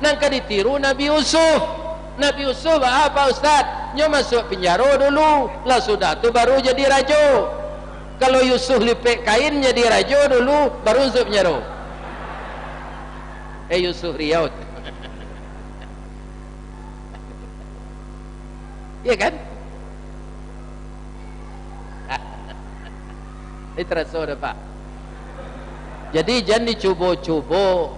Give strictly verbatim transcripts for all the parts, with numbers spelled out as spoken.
Nan ka ditiru Nabi Yusuf. Nabi Yusuf, ah, Pak Ustaz, nyo masuak pinjaro dulu, lah sudah tu baru jadi rajo. Kalau Yusuf lipek kain jadi rajo dulu, baru masuak pinjaro. Eh, Yusuf Riau. Iya kan? Ini teraso dah, Pak. Jadi, jan dicubo-cubo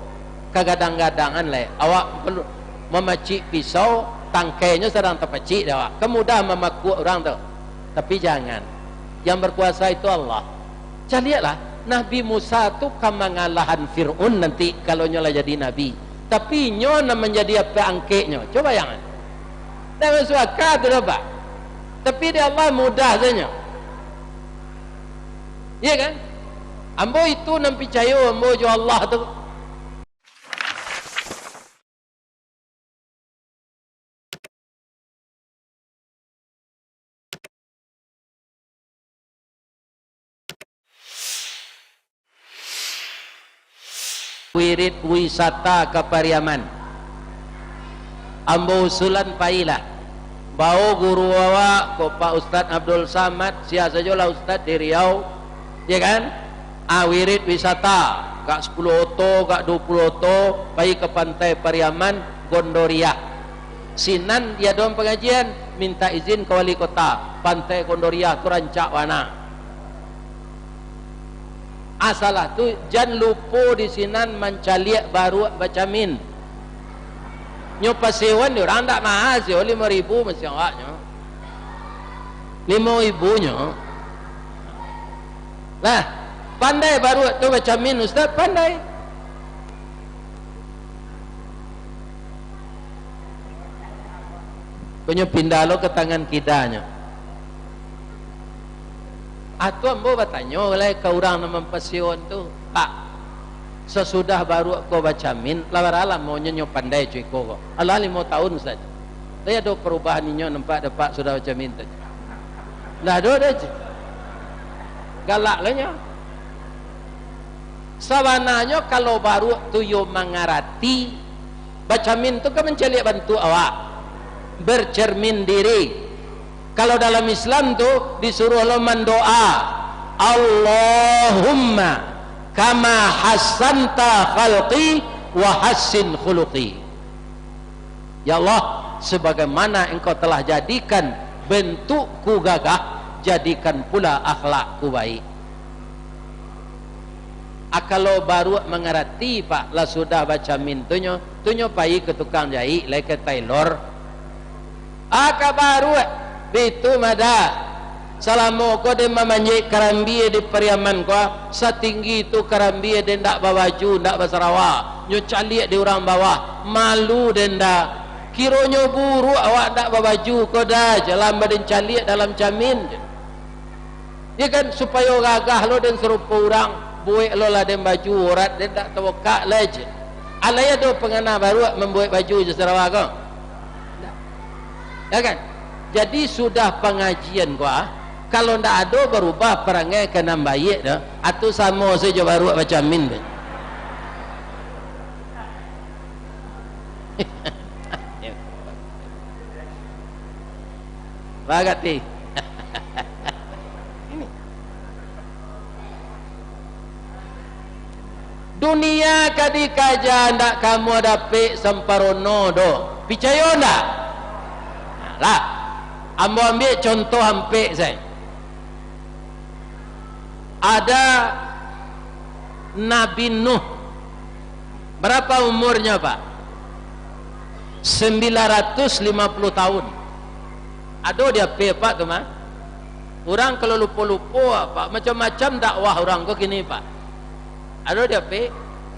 kagadang-gadangan lai. Awak perlu mamacik pisau, tangkainyo sadang tapacik dek awak. Kan mudah mamakuak urang tu. Tapi jangan. Yang berkuasa itu Allah. Caliaklah, Nabi Musa tu ka mangalahan Fir'aun nanti kalau nyo lah jadi nabi. Tapi inyo nan manjadi apak angkeknyo. Cubo bayangkan. Ndak masuak aka tu doh, Pak. Tapi dek Allah mudah sajo. Iya kan? Ambo itu nan picayo ambo jo Allah tu. Wirid wisata ka Pariaman. Ambo usulan pailah. Bao guru awak, ko Pak Ustaz Abdul Samad, sia sajolah ustaz di Riau, ya kan? Ah, wirid wisata, gak sapuluah oto, gak duo puluah oto, pai ka Pantai Pariaman, Gondoriah. Sinan diadoan pangajian, minta izin ka wali kota, Pantai Gondoriah tu rancak bana. Asalah tu, jan lupo di sinan mancaliak baruak bacamin. Nyo pasewoan di urang ndak maha, sewo limo ribu masiang awaknyo. Limo ribu nyo. Lah, pandai baruak tu bacamin, Ustaz, pandai. Konyo pindah lo ka tangan kidanyo. Atu ambo batanyo lai ka urang nan mampasewoan tu, "Pak, sasudah baruak ko bacamin, lah bara lamonyo nyo pandai co iko ko?" "Alah, limo taun sajo." "Lai ado parubahan inyo nampak dek Pak sudah bacamin tu?" "Ndak ado doh, Ji." Galak lo nyo. Sabananyo kalau baruak tu yo mangarati, bacamin tu kan mancaliak bantuak awak, bercermin diri. Kalau dalam Islam tu disuruah lo mandoa, "Allahumma kama hassanta khalqi wa hassin khuluqi." Ya Allah, sebagaimana Engkau telah jadikan bentukku gagah, jadikan pula akhlakku baik. Ah, kalau baruak mangarati, Pak, lah sudah bacamin tu nyo, tu nyo pai ka tukang jaik, lai ka tailor. Ah, ka baruak, bitu mada. Salamo ko den mamanjaik karambia di Pariaman ko, satinggi tu karambia den ndak babaju, ndak basarawa. Nyo caliak di urang bawah, malu den ndak. Kironyo buruak awak ndak babaju ko dah, jalan baden caliak dalam camin. Ya kan, supayo gagah lo den sarupo urang, buek lo lah den baju, urat den dak tabukak lai je. Alai ado pangana baruak mambuek baju jo sarawa ko? Ndak. Ya kan? Jadi sudah pangajian ko, ah, kalau ndak ado barubah parangai ka nan baiak tu, atu samo sajo baruak bacamin tu. Bagati. Ini. Dunia ka dikaja, ndak kamu dapek samparono doh. Picayo ndak? Lah, ambo ambiak contoh ampek sajo. Ada Nabi Nuh. Berapa umurnyo, Pak? Sembilan ratus lima puluh tahun. Ado di P P, Pak, tu mah. Urang kalau lupo-lupo, Pak, macam-macam dakwah urang ko kini, Pak. Ado di P P,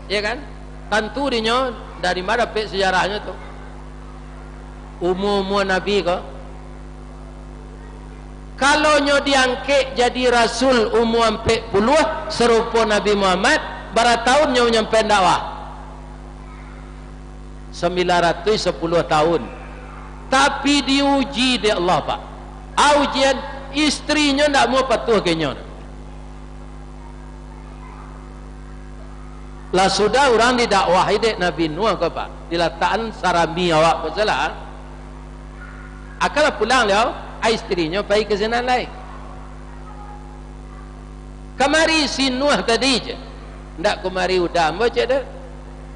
ya kan? Tantu dinyo dari ma dapek sejarahnyo tu? Umua-umua Nabi ko. Kalau nyo diangkek jadi rasul umua ampek puluah, sarupo Nabi Muhammad, bara taun nyo manyampai dakwah? Sambilan ratuih sapuluah taun. Tapi diuji dek Allah, Pak. A ujian, istrinyo ndak mau patuah ka inyo. Lah sudah urang didakwahi dek Nabi Nuh ko, Pak, dilatakan sarami awak ko salah. Akanlah pulang liau, a, istrinyo pai ka sinan lai. Kamari si Nuh tadi je. Ndak kumari udah ambo cek tu.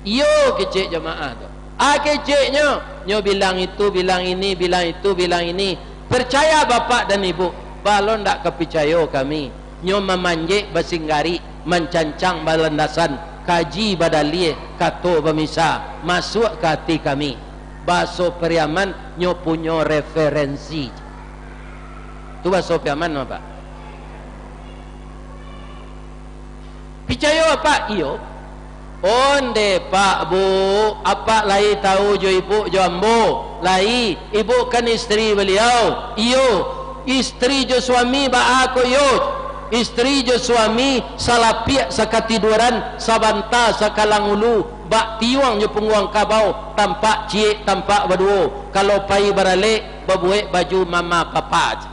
Iyo kecek jamaah tu. A keceknyo, nyo bilang itu, bilang ini, bilang itu, bilang ini. Percaya bapak dan ibu, balo ndak ka picayo kami. Nyo mamanjek basinggarik, mancancang balandasan, kaji badaliah, kato bamisa, masuak ka ati kami. Baso Pariaman, nyo punyo referensi. Tu baso Pariaman apo? Picayo apak? Iyo. Onde, Pak, Bu, apak lai tahu jo ibu jo ambo? Lai. Ibu kan istri baliau? Iyo. Istri jo suami baa ko iyo? Istri jo suami salapiak sakatiduran, sabanta sakalang ulu, bak tiuang jo pungguang kabau, tampak ciek, tampak baduo. Kalau pai baralek, babuek baju mama papa.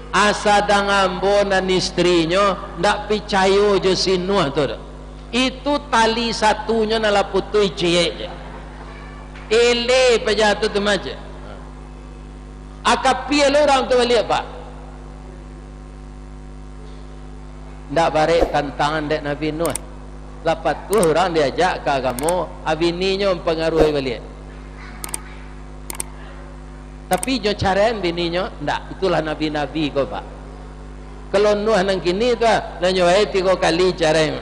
A sadang ambo nan istrinyo ndak picayo jo si Nuh tu doh. Itu tali satunyo nan lah putuih ciek je. Eleh paja tu tu mace. A kapia lo urang tu baliak, Pak. Ndak barek tantangan dek Nabi Nuh. Lah patuah urang diajak ka agamo, a bininyo mampangaruahi baliak. Tapi nyo caraian bininyo, ndak. Itulah nabi-nabi ko, Pak. Kalau Nuh nan kini tu, ah, lah nyo bae tigo kali carai.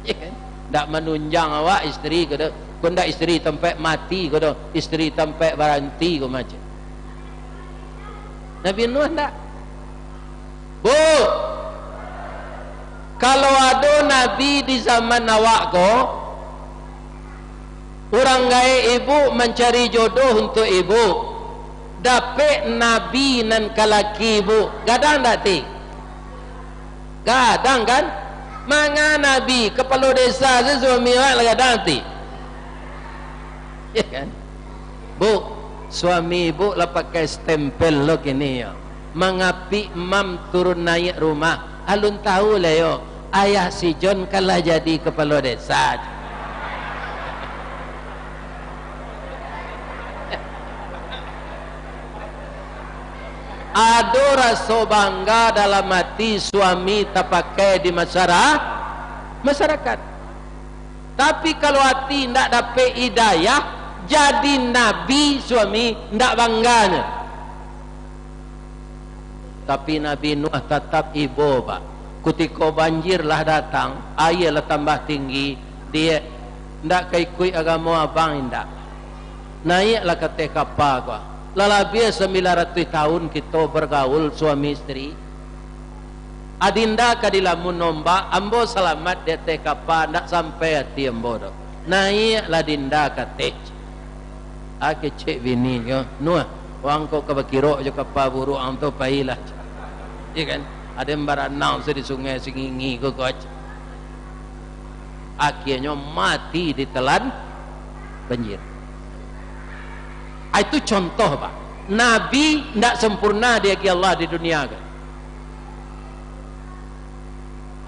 Iyo kan? Ndak manunjang awak istri ko doh. Ko ndak istri tampek mati ko doh, istri tampek baranti ko macam. Nabi Nuh ndak. Bu, kalau ado nabi di zaman awak ko, urang gaek ibu mancari jodoh untuak ibu, dapek nabi nan ka laki ibu, gadang ndak ti? Gadang kan? Manga nabi, kapalo desa se suami awak lah gadang ti? Iyo kan? Bu, suami ibu lah pakai stempel lo kini yo. Mangapik mam turun naiak rumah, alun tahu lai yo, ayah si John kan lah jadi kapalo desa. Ado raso bangga dalam ati suami tapakai di masyara-, masyarakat. Tapi kalau ati indak dapek hidayah, jadi nabi suami indak bangganyo. Tapi Nabi Nuh tatap ibo, Pak. Kutiko banjir lah datang, aia lah tambah tinggi, diak, ndak ka ikuik agamo abang indak? Naiaklah ka ateh kapa ko. Lah labiah sambilan ratuih tahun kito bergaul suami istri. Adinda ka dilamun ombak, ambo salamat di ateh kapa, ndak sampai ati ambo doh. Naiaklah dinda ka ateh. A kecek bini ko, "Nuh, wang ko ka bakirok jo kapa buruak ang tu, pailah." Iyo kan? Ado nan baranang se di sungai Singingi ko, ko. Akhianyo mati ditelan banjir. Ah, itu contoh, Pak. Nabi ndak sempurna diagiah Allah di dunia ko.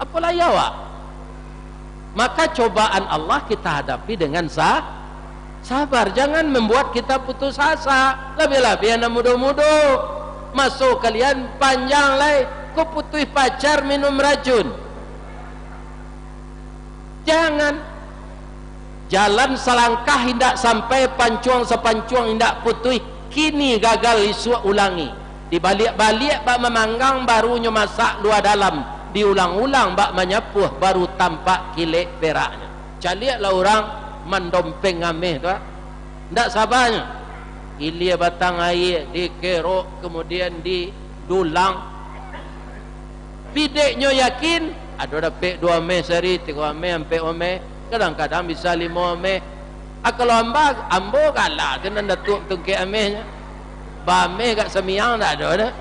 Apolai awak. Maka cobaan Allah kita hadapi dengan sa-, sabar. Jangan membuat kita putus asa. Labiah-labiah anak mudo-mudo. Maso kalian panjang lai. Ko putuih pacar minum racun. Jangan. Jalan salangkah indak sampai, pancuang sapancuang indak putuih, kini gagal isuak ulangi. Dibaliak-baliak bak mamanggang, baru nyo masak lua dalam, diulang-ulang bak manyapuah, baru tampak kilek peraknyo. Caliaklah urang mandompeng ameh tu, ah. Ndak sabanyo. Ilia batang aia, dikerok, kemudian didulang. Bideknyo yakin, ado dapek duo ameh sahari, tigo ameh, ampek ameh, kadang-kadang bisa limo ameh. Ah, kalau amba, ambo galak tu nan Datuak Tungkek Amehnyo. Baameh gak samiang ndak ado doh.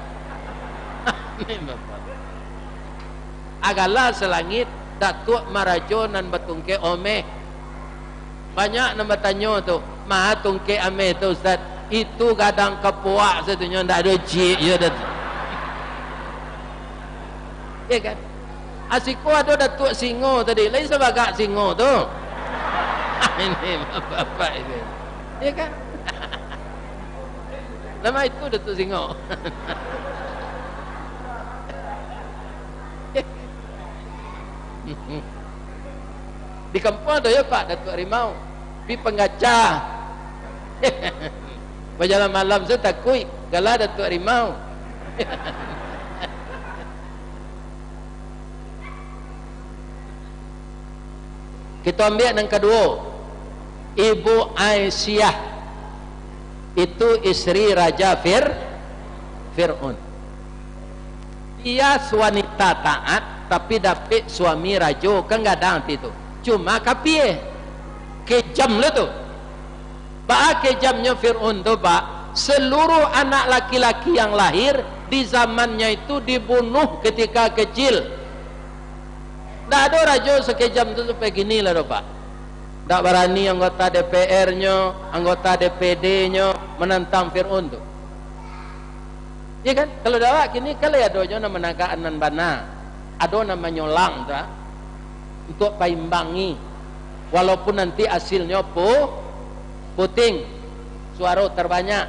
Ah, galak salangit, Datuak marajo nan batungkek ameh. Banyak nan batanyo tu, "Maha tungkek ameh tu, Ustaz?" Itu gadang kapuak satunyo, ndak ado ciek je dah tu. Ya kan? Asiko ado Datuak Singo tadi, lain sabagak singo tu. Ini bapak-bapak ini. Ya kan? Nama itu Datuak Singo. Di kampuang tu ya, Pak, Datuak Rimau. Pi panggaca. Bajalan malam se takuik, gala Datuak Rimau. Kita ambil yang kedua, Ibu Aisyah. Itu isteri Raja Fir-, Fir'aun. Dia wanita taat, tapi dapik suami rajo, kan gadang ti tu. Cuma kapie, kejam lo tu. Baa kejamnyo Fir'aun tu, Pak? Seluruh anak laki-laki yang lahir di zamannya itu dibunuh ketika kecil. Ndak ado rajo sakejam tu sampai kini lah doh, Pak. Ndak barani anggota D P R-nyo, anggota D P D-nyo manantang Fir'aun tu. Iya kan? Kalau di awak kini kan lai ado juo nan managak nan bana. Ado nan manyolang tu, ah. Untuak paimbangi. Walaupun nanti asilnyo pu-, puting, suaro terbanyak.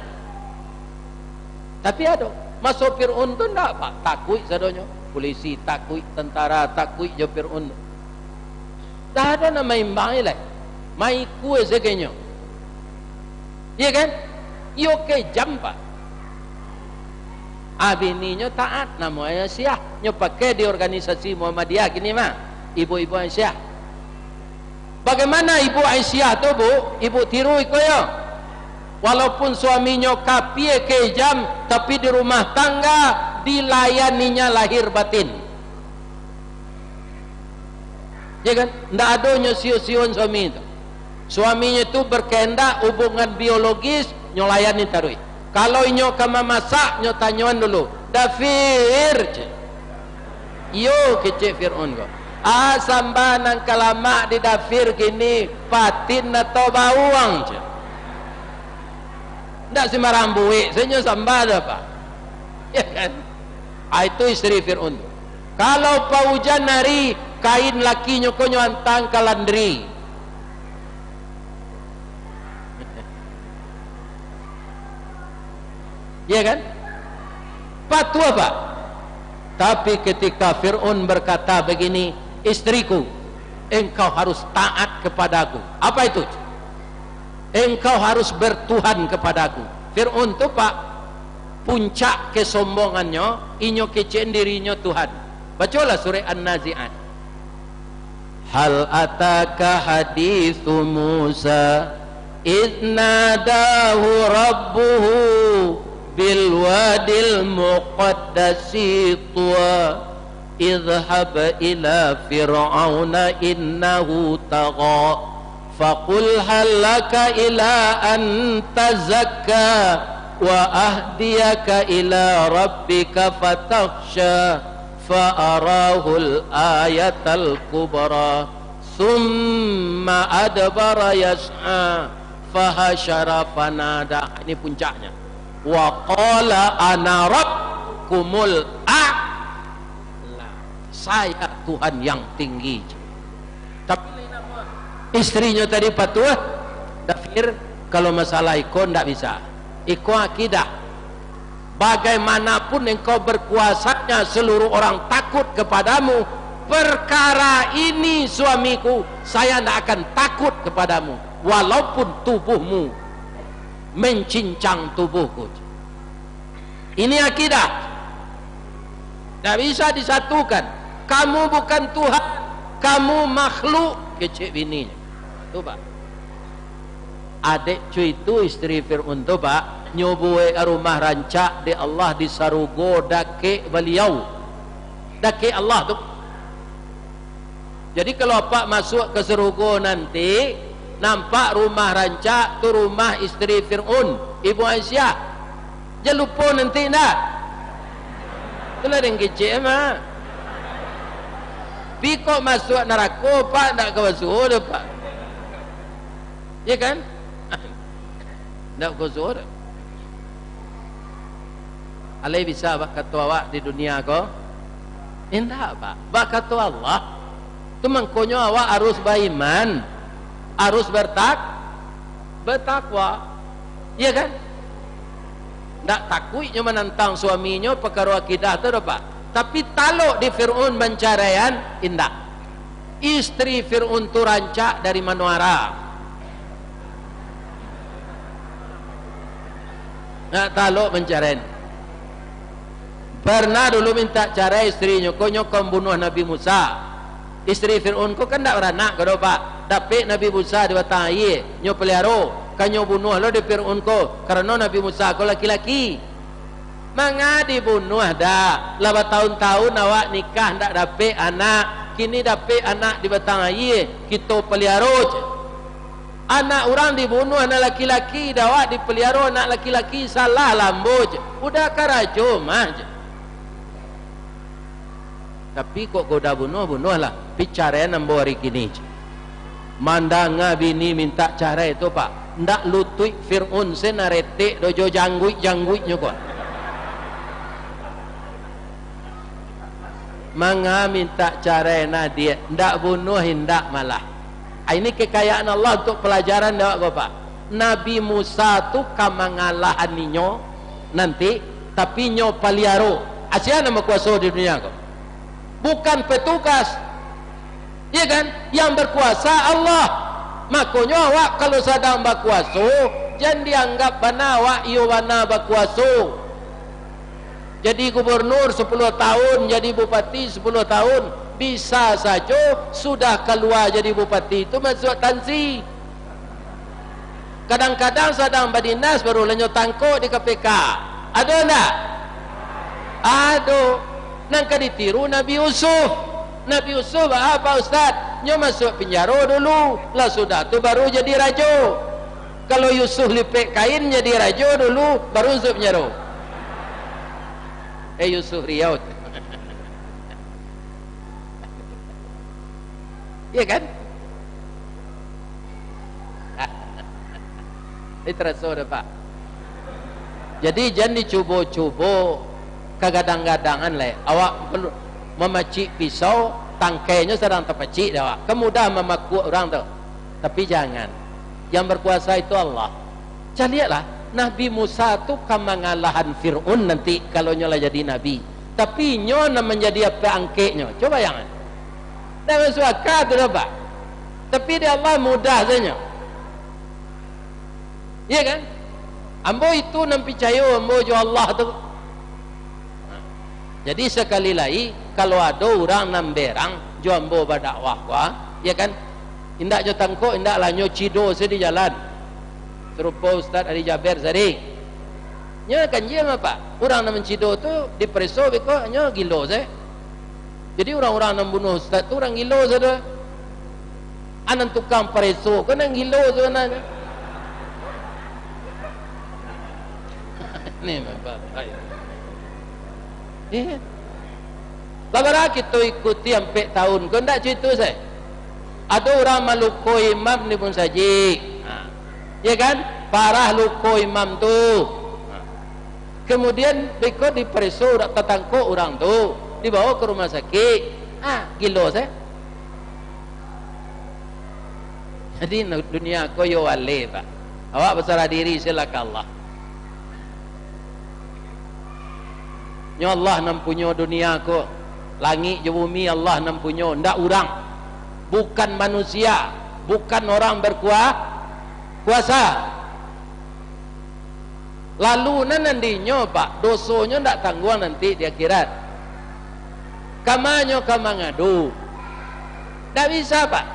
Tapi ado. Maso Fir'aun tu ndak, Pak. Takuik sadonyo. Polisi takuik, tentara takuik jo Fir'aun tu. Ndak ado nan maimbangi lai. Maikua sajo inyo. Iya kan? Iyo kejam, Pak. Ah, bininyo taat, namonyo Aisyah. Nyo pakai di organisasi Muhammadiyah kini mah. Ibu-ibu Aisyah. Bagaimana Ibu Aisyah tu, Bu? Ibu tiru iko yo. Walaupun suaminyo kapie kejam, tapi di rumah tangga dilayaninya lahir batin. Ya kan? Ndak ado nyo sio-sion suami tu. Suaminyo tu berkehendak hubungan biologis, nyo layani taruih. Kalau inyo ka mamasak, nyo tanyoan dulu, "Dafir," cek. "Iyo," kecek Fir'aun ko. "Ah, samba nan ka lamak di dafir kini, patin atau bawang?" cek. Ndak sembarang buek, sajo samba tu, Pak. Ya kan? Ah, itu isteri Fir'aun tu. Kalau paujan ari, kain lakinyo ko nyo antang ka landri. Ya kan? Patuah, Pak. Tapi ketika Fir'aun berkata begini, "Istriku, engkau harus taat kepadaku." Apa itu? "Engkau harus bertuhan kepadaku." Fir'aun tu, Pak, puncak kesombongannyo, inyo kecek dirinyo Tuhan. Bacolah surah An-Nazi'at. Hal ataka hadithu Musa, idh nadahu rabbuhu bil wadil muqaddasi tuwa, idhhab ila Fir'auna innahu tagha, faqul hal laka ila an tazakka, wa ahdiyaka ila rabbika fatakhsha, fa arahul ayatal kubra, tsumma adbara yas'a, fa hasyara fanada. Ini puncaknya. Wa qala ana rabbukumul a'la. Saya Tuhan yang tinggi. Tapi istrinyo tadi patuah, Dafir, kalau masalah iko ndak bisa. Iko akidah. Bagaimanapun engkau berkuasanya, seluruh orang takut kepadamu, perkara ini, suamiku, saya ndak akan takut kepadamu, walaupun tubuhmu mencincang tubuhku. Ini akidah. Ndak bisa disatukan. Kamu bukan Tuhan, kamu makhluk, kecek bininyo. Tu, Pak. Adek cuy tu, isteri Fir'aun tu, Pak, nyo buek rumah rancak dek Allah di sarugo, dakek Baliau. Dakek Allah tu. Jadi, kalau apak masuak ka sarugo nanti, nampak rumah rancak tu rumah isteri Fir'aun, Ibu Aisyah. Jan lupo nanti ndak? Itulah den kecek mah. Pi kok masuak narako, Pak, ndak ka masuak doh, Pak. Ya kan? Ndak ka masuak doh. Alai bisa, Pak, kato awak di dunia ko? Indak, Pak. Bakato Allah, tu mangkonyo awak harus baiman, harus bertak-, bertakwa. Iya kan? Ndak takuik nyo manantang suaminyo, pakaro akidah tu doh, Pak. Tapi talok di Fir'aun bancaraian, indak. Istri Fir'aun tu rancak dari manoara. Ndak talok mancaraian. Pernah dulu minta carai istrinyo ko, nyo ka mambunuah Nabi Musa. Istri Fir'aun ko kan ndak baranak ko doh, Pak. Dapek Nabi Musa di batang aia, nyo paliaro, ka nyo bunuah lo dek Fir'aun ko, karano Nabi Musa ko laki-laki. Manga dibunuah dak? Lah batahun-tahun awak nikah ndak dapek anak, kini dapek anak di batang aia, kito paliaro, cek. Anak urang dibunuah, anak laki-laki, dek awak dipaliaro anak laki-laki, salah lah ambo, cek. Udah karajo mah, cek. Tapi kok goda bunuah, bunuahlah. Pi caraian ambo ari kini, cek. Mandanga bini minta carai tu, Pak, ndak lutuik Fir'aun se nan retek doh jo jangguik-jangguiknyo ko. Manga minta carai nah, diak, ndak bunuah indak malah. Ah, ini kekayaan Allah untuk pelajaran dek awak ko, Pak. Nabi Musa tu ka mangalahan inyo nanti, tapi inyo paliaro. Asia nan bakuaso di dunia ko. Bukan petugas. Iya kan? Yang berkuasa Allah. Makonyo awak kalau sadang bakuaso, jan dianggap bana awak iyo bana bakuaso. Jadi gubernur sepuluh tahun, jadi bupati sepuluh tahun, bisa sajo sudah kalua jadi bupati tu masuak tansi. Kadang-kadang sadang badinas, baru lah nyo tangkok di K P K. Ado ndak? Ado. Nan ka ditiru Nabi Yusuf. Nabi Yusuf, ah, Pak Ustaz, nyo masuak pinjaro dulu, lah sudah tu baru jadi rajo. Kalau Yusuf Lipek Kain jadi rajo dulu, baru masuak pinjaro. Eh, Yusuf Riau. Iya kan? Ini teraso dah, Pak. Jadi, jan dicubo-cubo kagadang-gadangan lai. Awak perlu mamacik pisau, tangkainyo sadang tapacik dek awak. Kan mudah mamakuak urang tu. Tapi jangan. Yang berkuasa itu Allah. Caliaklah, Nabi Musa tu ka mangalahan Fir'aun nanti, kalau nyo lah jadi nabi. Tapi inyo nan manjadi apak angkeknyo. Cubo bayangkan. Ndak masuak aka tu doh, Pak. Tapi dek Allah mudah sajo. Iya kan? Ambo itu nan picayo ambo jo Allah tu. Jadi, sakali lai, kalau ado urang nan berang jo ambo badakwah ko, ya kan, indak nyo tangkok, indak lah, nyo cido se di jalan. Sarupo Ustaz Ari Jaber tadi. Nyo kan jia mah, Pak. Urang nan mancido tu dipareso beko, nyo gilo se. Jadi, urang-urang nan bunuah Ustaz tu urang gilo se tu. Anan tukang pareso ko nan gilo sabananyo. Ni memang bahaya. Iya. Lah bara kito ikuti ampek tahun ko, ndak cito se. Ado urang maluko imam di musajik. Ha. Ya kan? Parah luko imam tu. Ha. Kemudian beko dipareso, dak tatangkok urang tu, dibawa ka rumah sakik. Ha, gilo se. Jadi, nu-, dunia ko yo wale, Pak. Awak basarah diri se lah ka Allah. Nyo Allah nan punyo dunia ko. Langik jo bumi Allah nan punyo, ndak urang. Bukan manusia, bukan orang berkua-, kuasa. Lalu nan, nan dinyo, Pak, dosonyo ndak tangguang nanti di akhirat. Ka ma nyo ka mangadu? Ndak bisa, Pak.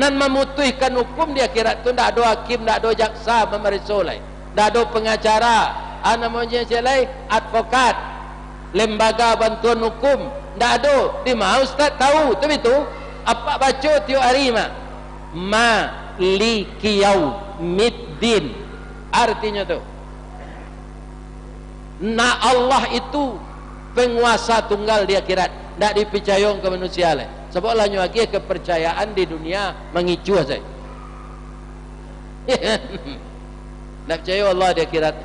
Nan mamutuihkan hukum di akhirat tu ndak ado hakim, ndak ado jaksa mamareso lai. Ndak ado pengacara, a, namonyo sia lai, advokat, lembaga bantuan hukum, ndak ado. Di ma Ustaz tahu? Tu bitu. Apak baco tiok ari mah. Maliki yaumiddin. Artinyo tu, nah, Allah itu penguasa tunggal di akhirat, ndak dipicayo ka manusia lai. Sabab lah nyo agiah kepercayaan di dunia mangicuah sajo. Ndak picayo Allah di akhirat.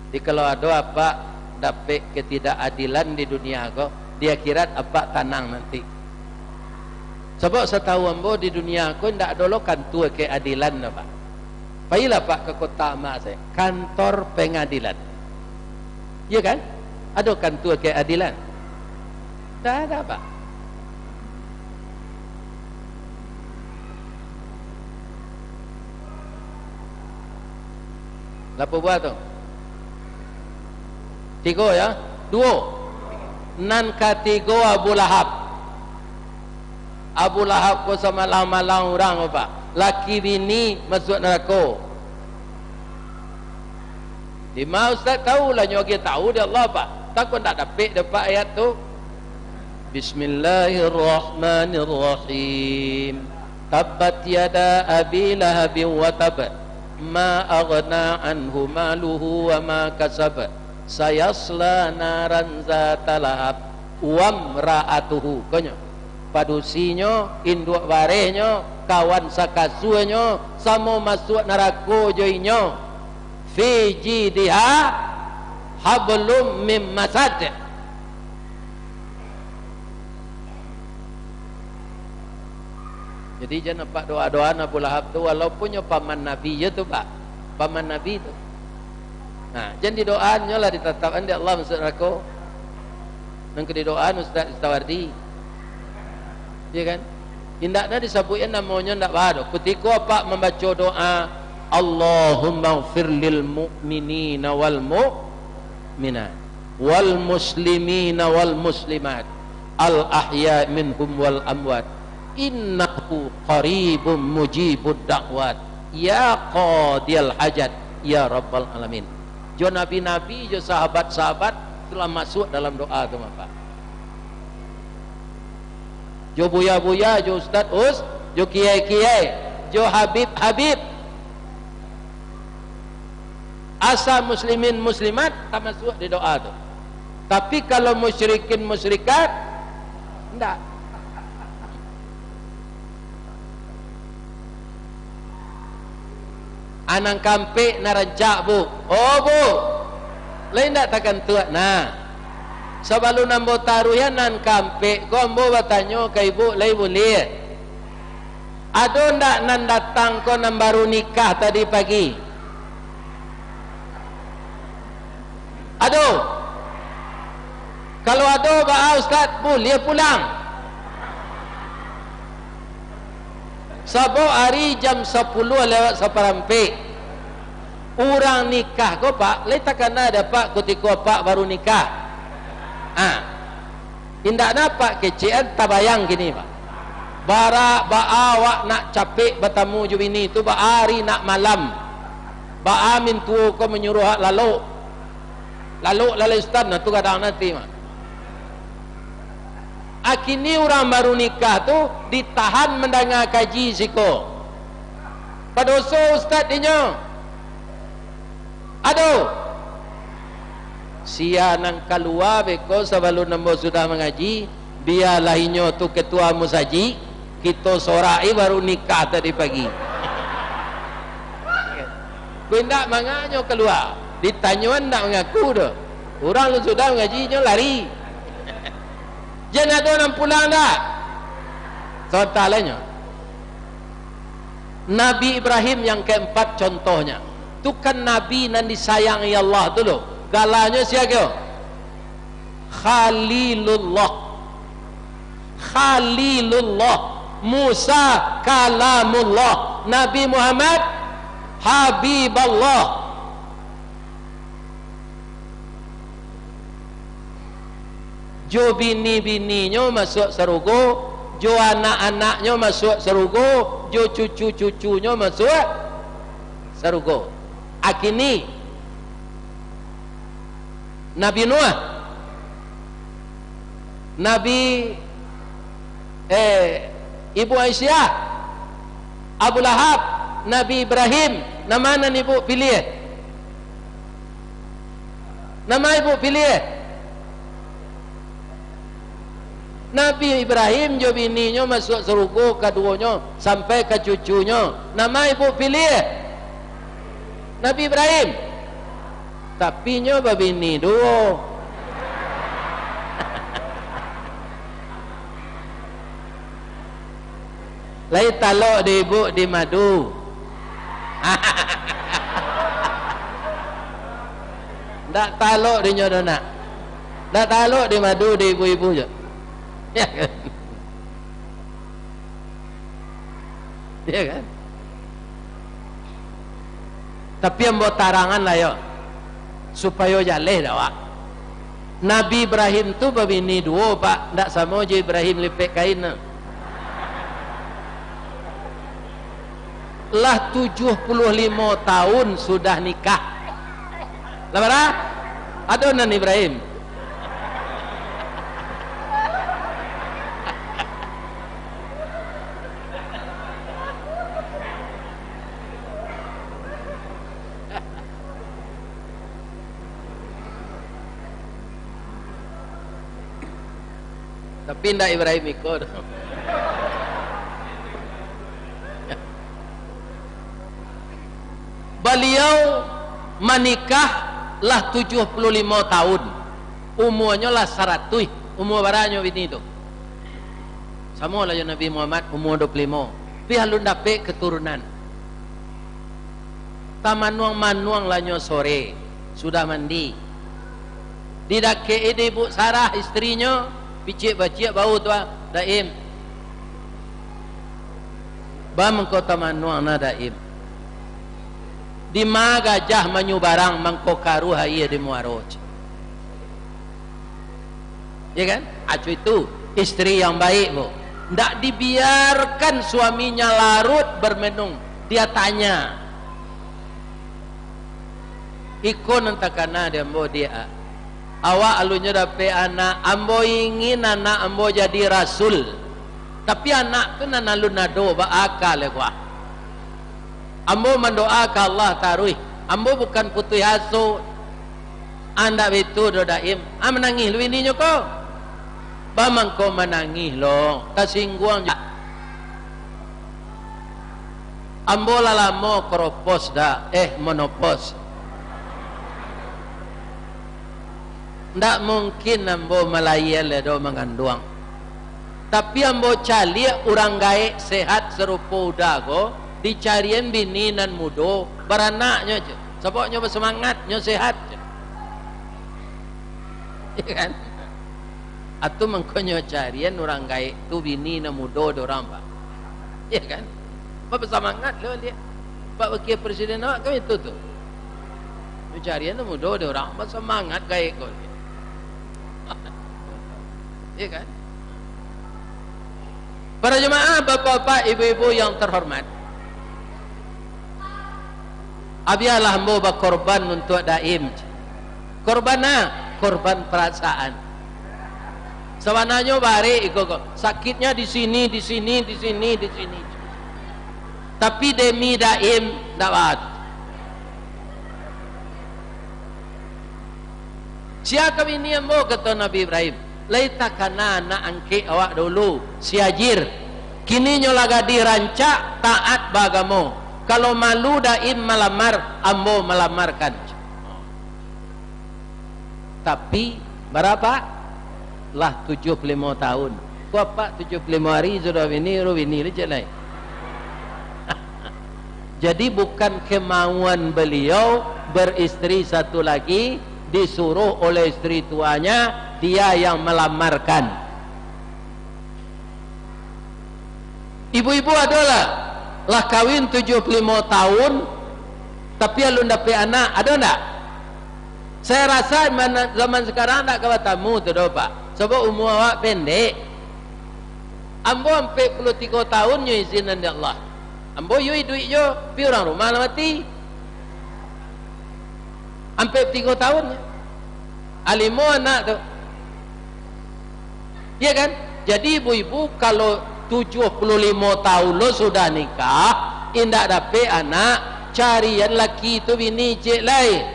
Di kalau ado apak dapek ketidakadilan di dunia ko, di akhirat apak tanang nanti. Sabab satahu ambo di dunia ko indak ado lo kantua keadilan doh, Pak. Pailah, Pak, ka Kota Amak sajo, kantor pengadilan. Iyo kan? Ado kantua keadilan? Ndak ado, Pak. Bara buah tu? Tigo, yo? Duo. Nan katigo Abu Lahab. Abu Lahab ko samalang-malang urang, Pak. Laki bini masuak narako. Dima ustaz tahu lah, nyo agiah tahu dek Allah, Pak. Takah ndak dapek dek Apak ayat tu. Bismillahirrahmanirrahim. Tabbat yada Abi Lahabin wa tab. Ma aghna anhu maluhu wa ma kasab. Sayasla naran zata lahab. Wamra'atuhu. Konyo. Padusinyo, induak barehnyo, kawan sakasuanyo, samo masuak narako jo inyo. Fi jidiha hablum mim masad. Jadi, jan apak doa-doaan Abu Lahab tu, walaupun nyo paman Nabi je tu, Pak. Paman Nabi tu. Nah, jan didoaan nyo lah, ditatapkan dek Allah masuak narako. Nan ka didoaan Ustaz Istawardi. Iyo kan? Indak na disabuikan namonyo, ndak baa doh. Kutiko apak mambaco doa, "Allahummaghfir lil mu'minina wal mu'minat, wal muslimina wal muslimat, al ahya minhum wal amwat, innahu qaribum mujibud da'wat, ya qadiyal hajat, ya rabbal alamin." Jo nabi-nabi, jo sahabat-sahabat, tu lah masuak dalam doa tu, Bapak. Jo buya-buya, jo ustaz us-, jo kiai-kiai, jo habib-habib. Asa muslimin muslimat tamasuak di doa tu. Tapi, kalau musyrikin musyrikat, ndak. A, nan kaampek nan rancak, Bu. Oh, Bu. Lai ndak takantuak, nah. Sabalun ambo taruih nan kaampek ko, ambo batanyo ka Ibu, lai buliah? Ado ndak nan datang ko nan baru nikah tadi pagi? Ado? Kalau ado, baa, Ustaz, buliah pulang. Sabab ari jam sapuluah lewat saparampek, urang nikah ko, Pak, lai takana dek Apak kutiko Apak baru nikah. Ah. Indak dapek kecekan tabayang kini, Pak. Bara, baa awak nak capek batamu jo bini tu, baa ari nak malam. Baa mintuo ko manyuruah awak lalok. Lalok lalai ustaz, nah tu gadang nanti mah. A kini urang baru nikah tu ditahan mandanga kaji siko. Padoso ustaz dinyo. Aduh. Sia nan kalua beko sabalun ambo sudah mangaji, bialah inyo tu ketua musajik, kito sorak-i baru nikah tadi pagi. Ko indak manganyo kalua, ditanyoan indak mangaku doh. Urang lu sudah mangaji, inyo lari. Jan ado nan pulang dak? Sontalanyo. Nabi Ibrahim yang keempat contohnya. Tu kan nabi nan disayangi Allah tu lo. Galanyo sia kio? Khalilullah. Khalilullah. Musa kalamullah. Nabi Muhammad Habiballah. Jo bini-bininyo masuak sarugo, jo anak-anaknyo masuak sarugo, jo cucu-cucunyo masuak sarugo. A kini, Nabi Nuh, Nabi, eh, Ibu Aisyah, Abu Lahab, Nabi Ibrahim, nan ma nan Ibu piliah? Nan ma Ibu piliah? Nabi Ibrahim jo bininyo masuak sarugo, kaduonyo, sampai ka cucunyo. Nan ma Ibu piliah? Nabi Ibrahim. Tapi nyo babini duo. Lai talok di ibuk di madu. Ndak talok di nyo doh nak. Ndak talok di madu di ibu-ibu jo. Ya kan? Ya kan? Tapi ambo tarangan lah yo, supayo jaleh dek awak. Nabi Ibrahim tu babini duo, Pak, ndak samo jo Ibrahim Lipek Kain tu. Lah tujuah puluah limo taun sudah nikah. Lah bara? Ado nan Ibrahim. Tapi ndak Ibrahim iko doh. Baliau manikah lah tujuah puluah limo taun. Umuanyo lah saratuih. Umua baranyo bini tu? Samo lah jo Nabi Muhammad, umua duo puluah limo. Tapi alun dapek katurunan. Tamanuang-manuang lah nyo sore, sudah mandi. Didakek-i di Ibuk Sarah, istrinyo, piciak-baciak bau tu, ah, Daim. Ba mangko tamanuang nah, Daim. Dima gajah manyubarang, mangko karuah aia di muaro. Ya kan? Acu itu istri yang baik, Bu. Ndak dibiarkan suaminya larut bermenung. Dia tanya, "Iko nan takana di ambo, Diak, ah. Awak alunnyo dapek anak, ambo ingin anak ambo jadi rasul. Tapi anak tu nan alun ado, ba aka le kuah. Ambo mandoa ka Allah taruih. Ambo bukan putuih aso." "Andak baitu doh, Daim." Ah, manangih lu bininyo ko. Ba mangko manangih lo, tasingguang jo. "Ambo lah lamo kropos dah, eh, monopos. Ndak mungkin ambo malahia le doh manganduang. Tapi ambo caliak urang gaek sehat sarupo Uda ko, dicarian bini nan mudo, baranaknyo je. Sabab nyo basamangat, nyo sehat je." Ya kan? Atu mangkonyo carian urang gaek tu bini nan mudo di urang, Pak. Ya kan? Pak basamangat lo liak. Pak wakil presiden awak kan itu tu. Nyo carian nan mudo di urang, basamangat gaek ko. Ya kan? Para jemaah, bapak-bapak, ibu-ibu yang terhormat, bialah ambo bakorban untuak Daim. Korban nah, korban perasaan. Sabananyo barek iko ko. Sakitnya di sini, di sini, di sini, di sini. Tapi demi Daim, ndak baat. "Sia ka bini ambo," kato Nabi Ibrahim. "Lai takana anak angkek awak dulu, si Hajir. Kini nyo lah gadih rancak, taat baagamo. Kalau malu Daim malamar, ambo malamarkan." Tapi, bara, Pak? Lah tujuah puluah limo taun. Kok Apak tujuah puluah limo ari sudah bini, baru bini licik lai. Jadi, bukan kemauan beliau beristri satu lagi, disuruh oleh istri tuanya, dia yang melamarkan. Ibu-ibu ado lah, lah kawin tujuah puluah limo taun, tapi alun dapek anak, ado ndak? Saya rasa mana-, zaman sekarang ndak ka batamu tu doh, Pak. Sabab umua awak pendek. Ambo ampek puluah tigo taun nyo izinan dek Allah. Ambo yo iduik jo, tapi urang rumah lah mati. Ampek tigo taun nyo. Ah, limo anak tu. Ya kan? Jadi ibu-ibu, kalau tujuah puluah limo taun lo sudah nikah, indak dapek anak, carian laki tu bini ciek lai.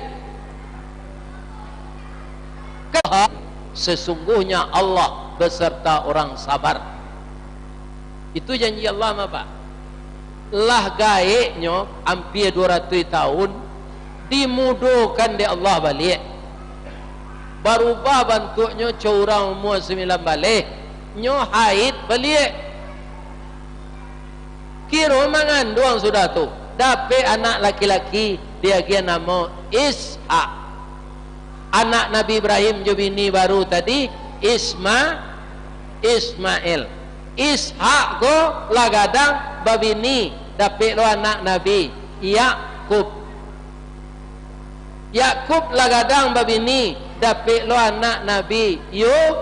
Sesungguhnya Allah beserta orang sabar. Itu janji Allah mah, Pak. Lah gaeknyo ampia duo ratuih taun, Dimudokan dek Allah baliak. Barubah bantuaknyo, co urang umua sambilan baleh, nyo haid baliak. Kiro manganduang sudah tu, dapek anak laki-laki, diagiah namo Ishak. Anak Nabi Ibrahim jo bini baru tadi, Isma-, Ismail. Ishak ko lah gadang babini, dapek lo anak Nabi, Yakub. Yakub lah gadang babini, dapek lo anak Nabi Yu-,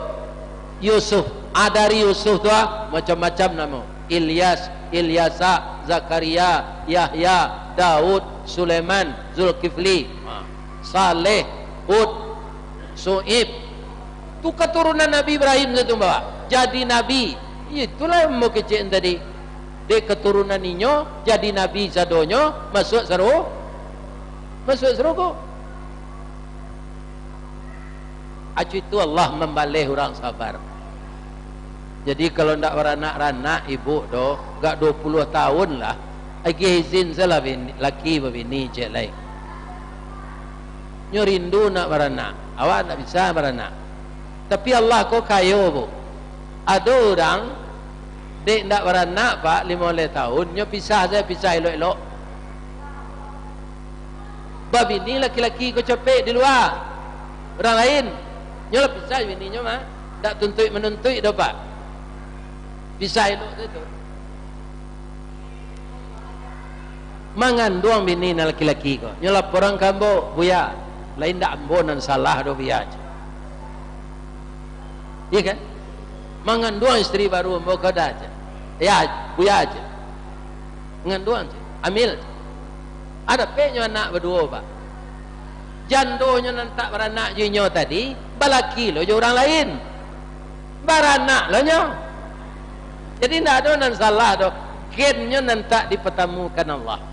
Yusuf. Ah, dari Yusuf tu, ah, macam-macam namo. Ilyas, Ilyasa, Zakaria, Yahya, Daud, Sulaiman, Zulkifli, ah, Saleh, Hud, Su'ib. Tu katurunan Nabi Ibrahim tu, bawa jadi nabi. Itulah yang mau kecek tadi. Dek katurunan inyo, jadi nabi sadonyo, masuak saru-, masuak sarugo. Acu itu Allah mambaleh urang sabar. Jadi, kalau ndak baranak-ranak ibu doh, gak dua puluah tahun lah, agiah izin salah bini, laki babini cek lai. Nyo rindu nak baranak, awak ndak bisa baranak. Tapi Allah ko kayo, Bu. Ado urang, dek ndak baranak, Pak, limo baleh tahun, nyo pisah sajo, pisah elok-elok. Babini laki-laki ko capek di lua. Urang lain, nyo lah pisah bininyo mah. Ndak tuntuik-manuntuik doh, Pak. Pisah elok sajo tu. Manganduang bini nan laki-laki ko. Nyo laporan ka ambo, "Buya, lai ndak ambo nan salah doh, Buya," cek. Iya kan? Manganduang istri baru ambo ko dah, cek. "Ya, Buya," cek. Manganduang, cek. "Amil," cek. Ada peknyo anak baduo, Pak. Jandonyo nan tak baranak jo inyo tadi, balaki lo jo urang lain. Baranak lo nyo. Jadi, ndak ado nan salah doh. Gennyo nan tak dipatamukan Allah.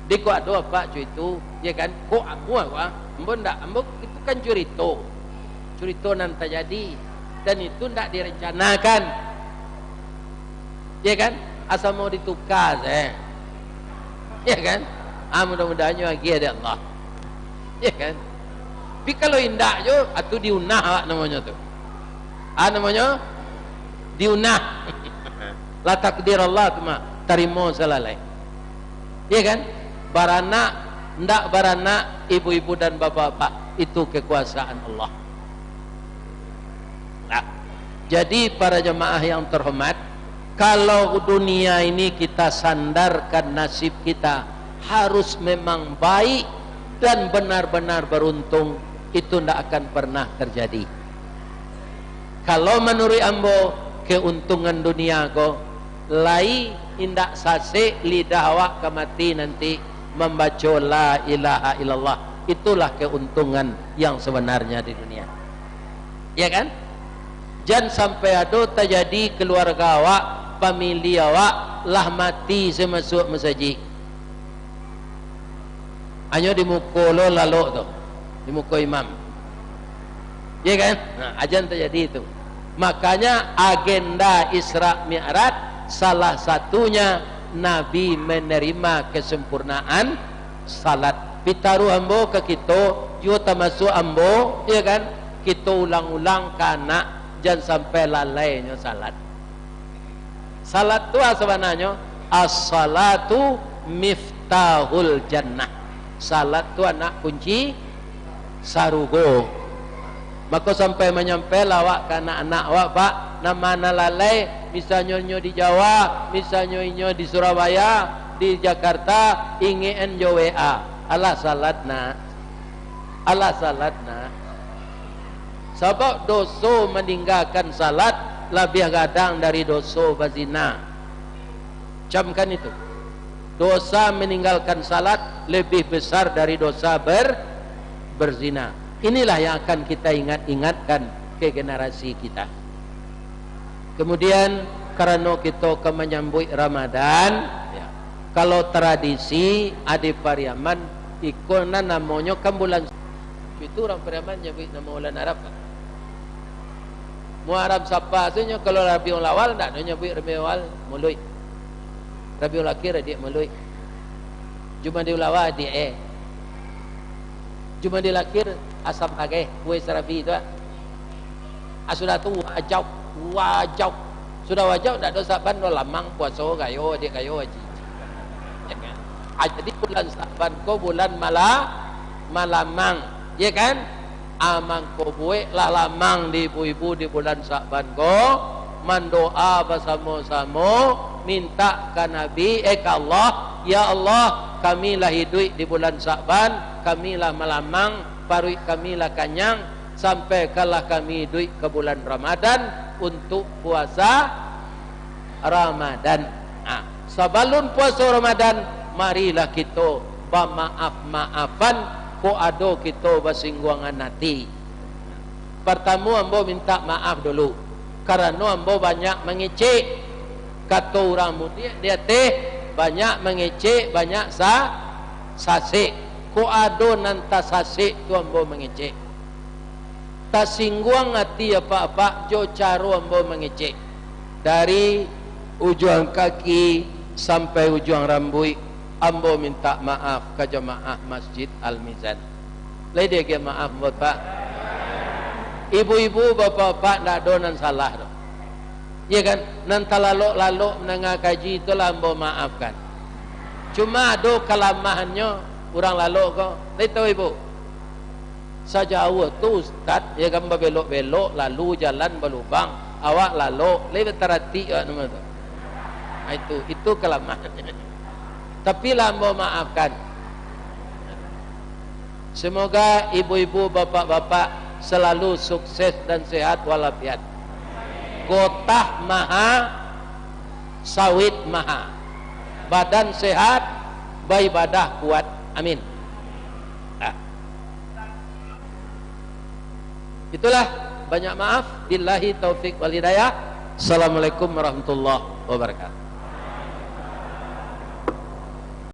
Di kok ado apak cuy tu, ya kan? Kok amuah, wah. Ambo ndak, ambo itu kan curito. Curito nan tajadi. Dan itu ndak direncanakan. Ya kan? Asa mau dituka sajo. Ya kan? Ah, mudah-mudahan nyo agiah dek Allah. Ya kan? Tapi kalau indak jo, atu diunah awak namonyo tu. Ah, namonyo diunah. Lah takdir Allah tu mah, tarimo salalai. Ya kan? Baranak, ndak baranak, ibu-ibu dan bapak-bapak, itu kekuasaan Allah. Nah, jadi para jemaah yang terhormat, kalau dunia ini kita sandarkan nasib kita harus memang baik dan benar-benar beruntung, itu ndak akan pernah terjadi. Kalau manuruik ambo, keuntungan dunia ko, lai indak sasek lidah awak ka mati nanti mambaco la ilaha illallah. Itulah keuntungan yang sebenarnya di dunia. Ya kan? Jan sampai ado tajadi keluarga awak, famili awak lah mati se masuak masajik. Hanyo di muko lo lalok tu, di muko imam. Ya kan? Nah, ajan tajadi tu. Makanya agenda Isra Mi'raj salah satunya Nabi menerima kesempurnaan salat. Pitaruh ambo ka kito, juo tamasuak ambo, ya kan? Kito ulang-ulang ka anak, jan sampai lalainyo salat. Salat tu sabananyo, as-salatu miftahul jannah. Salat tu anak kunci sarugo. Mako sampai manyampai lah awak ka anak-anak awak, Pak, nan ma nan lalai, misalnyo nyo di Jawa, misalnyo inyo di Surabaya, di Jakarta, ingek-an jo W A. Alah salat, Nak. Alah salat, Nak. Sabab doso maninggakan salat labiah gadang dari doso bazina. Camkan itu. Dosa meninggalkan salat lebih besar dari dosa ber-, berzina. Inilah yang akan kita ingat-ingatkan ke generasi kita. Kemudian, karano kito ka manyambuik Ramadan, ya, kalau tradisi di Pariaman, iko nan namonyo kan bulan, itu urang Pariaman nyabuik namo bulan Arab, kan? Muharram Safar tu nyo, kalau Rabiul Awal, ndak ado nyabuik Rabiul Awal Maulid. Rabiul Akhir adiak Maulid. Jumadil Awal adiak, eh. Jumadil Akhir, asam lageh, kue serabi tu, ah. Ah, sudah tu, wajau, wajau. Sudah wajau, ndak ado Sa'ban doh, lamang puaso, gayo, adiak gayo, haji. Ya kan? Ah, jadi bulan Sa'ban ko bulan mala-, malamang, ya kan? Ah, mangko bueklah lamang di ibu-ibu di bulan Sa'ban ko, mandoa basamo-samo, mintak ka Nabi, eh, ka Allah, "Ya Allah, kami lah iduik di bulan Sa'ban, kami lah malamang, paruik kami lah kanyang, sampai kalah kami iduik ka bulan Ramadan untuk puasa Ramadan." Ha, sabalun puaso Ramadan, marilah kito bamaaf-maafan, kok ado kito basingguangan ati. Partamo, ambo mintak maaf dulu, karano ambo banyak mangecek. Kato urang mudiak di ateh, banyak mangecek, banyak sa-, sasek. Kok ado nan tasasek tu ambo mangecek. Tasingguang ati apak-apak jo caro ambo mangecek. Dari ujuang kaki sampai ujuang rambuik, ambo mintak maaf ka jamaah Masjid Al-Mizan. Lai diagiah maaf, ambo, Pak? Ibu-ibu, bapak-bapak, ndak ado nan salah doh. Iya kan? Nan talalok-lalok mandanga kaji tu lah ambo maafkan. Cuma ado kalamahannyo urang lalok ko. Lai tahu ibu? Sajauah tu ustaz, ya kan, babelok-belok, lalu jalan balubang, awak lalok, lai bataratik awak namo tu. Ha, itu, itu kalamahannyo. Tapi lah ambo maafkan. Semoga ibu-ibu, bapak-bapak selalu sukses dan sehat walafiat. Gotah maha, sawit maha. Badan sehat, baibadah kuat. Amin. Ah. Itulah, banyak maaf. Billahi taufik wal hidayah. Assalamualaikum warahmatullahi wabarakatuh.